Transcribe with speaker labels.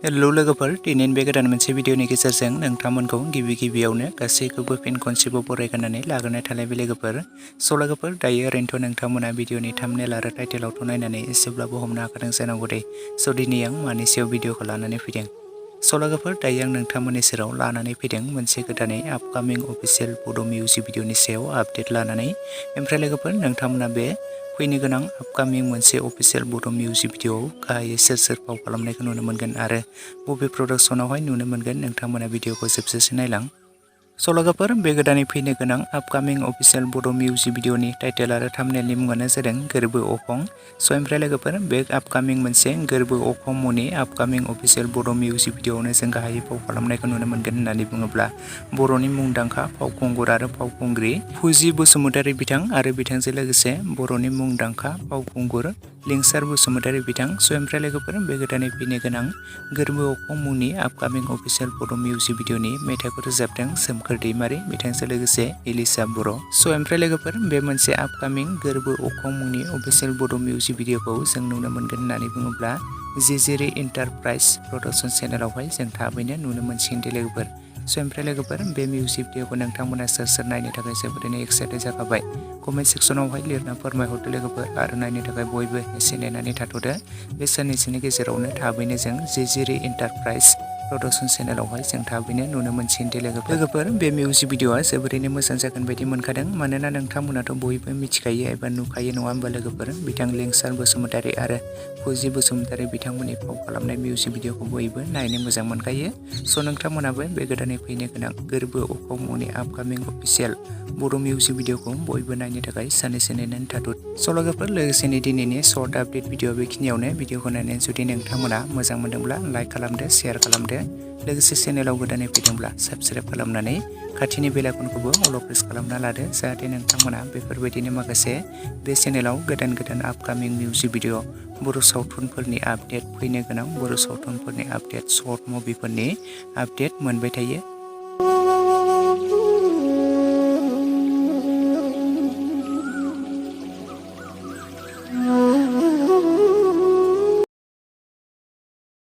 Speaker 1: Hello लोगोफोर, दिनैनि बे गोदान मोनसे भिडिअनि गेजेरजों नोंथांमोनखौ गिबियावनो गासैखौबो फिन खनसेबाव बरायगारनानै लाग्रोनाय थालायबाय लोगोफोर। स' लोगोफोर, दायो ओरैनोथ' नोंथांमोना भिडिअनि थाम्बनेल आरो टाइटेलावथ' नायनानै एसेब्लाबो हमनो हाखादों जानांगौ दे। स' दिनै आं मानि सायाव भिडिअखौ लानानै फैदों। स' लोगोफोर, दायो आं नोंथांमोननि सेराव लानानै फैदों मोनसे गोदानै आपकामिं अफिसियेल बड' मिउजिक भिडिअनि सायाव आपडेट लानानै। ओमफ्राय लोगोफोर, नोंथांमोना बे फैनो गोनां आपकामिं मोनसे अफिसियेल बड' मिउजिक भिडिअआव गाहायै सोर फाव खालामनायखौ नुनो मोनगोन आरो बबे प्रडाक्शनावहाय नुनो मोनगोन, नोंथांमोना भिडिअखौ जोबजासे नायलां। स' लोगोफोर, बे गोदानै फैनो गोनां आपकामिं अफिसियेल बड' मिउजिक भिडिअनि टाइटेल आरो थाम्बनेलनि मुङानो जादों गोरबो अखं। स' ओमफ्राय लोगोफोर, बे आपकामिं मोनसे गोरबो अखं मुंनि आपकामिं अफिसियेल बड' मिउजिक भिडिअआवनो जों गाहायै फाव खालामनायखौ नुनो मोनगोन होननानै बुङोब्ला बर'नि मुंदांखा फावखुंगुर आरो फावखुंग्रि फुजि बसुमतारी बिथां आरो बिथांजों लोगोसे बर'नि मुंदांखा फावखुंगुर लिंसार बसुमतारी बिथां। स' ओमफ्राय लोगोफोर, बे गोदानै फैनो गोनां गोरबो अखं मुंनि आपकामिं अफिसियेल बड' मिउजिक भिडिअनि मेथाइखौ रोजाबदों सोमखोर दैमारि बिथांजों लोगोसे इलिसा बर'। स' ओमफ्राय लोगोफोर, बे मोनसे आपकामिं गोरबो अखं मुंनि अफिसियेल बड' मिउजिक भिडिअखौ जों नुनो मोनगोन होननानै बुङोब्ला GWRBW एन्टारप्राइज प्रडाक्शन चेनेलावहाय जों थाबैनो नुनो मोनसिगोन दे लोगोफोर। स' ओमफ्राय लोगोफोर, बे मिउजिक भिडिअखौ नोंथांमोना सोर नायनो थाखाय जोबोरैनो एक्साइटेड जाखाबाय, कमेन्ट सेक्सनावहाय लिरना फोरमायहरदो लोगोफोर, आरो नायनो थाखाय बयबो एसे नेनानै थाथ'दो। बे साननैसोनि गेजेरावनो थाबैनो जों GWRBW एन्टारप्राइज प्रडाक्शन चेनेलावहाय जों थाबैनो नुनो मोनसिगोन दे लोगोफोर। बे मिउजिक भिडिअआ जोबोरैनो मोजां जागोन बायदि मोनखादों, मानोना नोंथांमोनाथ' बयबो मिथिखायो एबा नुखायो नङा होमबा लोगोफोर, बिथां लिंसार बसुमतारी आरो फुजि बसुमतारी बिथांमोननि फाव खालामनाय मिउजिक भिडिअखौ बयबो नायनो मोजां मोनखायो। स' नोंथांमोनाबो बे गोदानै फैनो गोनां गोरबो अखं मुंनि आपकामिं अफिसियेल बड' मिउजिक भिडिअखौ बयबो नायनो थाखाय साननैसो नेनानै थाथ'दो। स' लोगोफोर, लोगोसेनो दिनैनि सर्ट आपडेट भिडिअ बेखिनियावनो। भिडिअखौ नायनानै जुदि नोंथांमोना मोजां मोनदोंब्ला लाइक खालामदो, शेयार खालामदो, लोगोसे चेनेलाव गोदानै फैदोंब्ला साबस्क्राइब खालामनानै खाथिनि बेल आइकनखौबो अल प्रेस खालामना लादो, जाहाथे नोंथांमोना बेफोरबायदिनो माखासे बे चेनेलाव गोदान आपकामिं मिउजिक भिडिअ बर' सावथुनफोरनि आपडेट, फैनो गोनां बर' सावथुनफोरनि आपडेट, सर्ट मुभिफोरनि आपडेट मोनबाय थायो।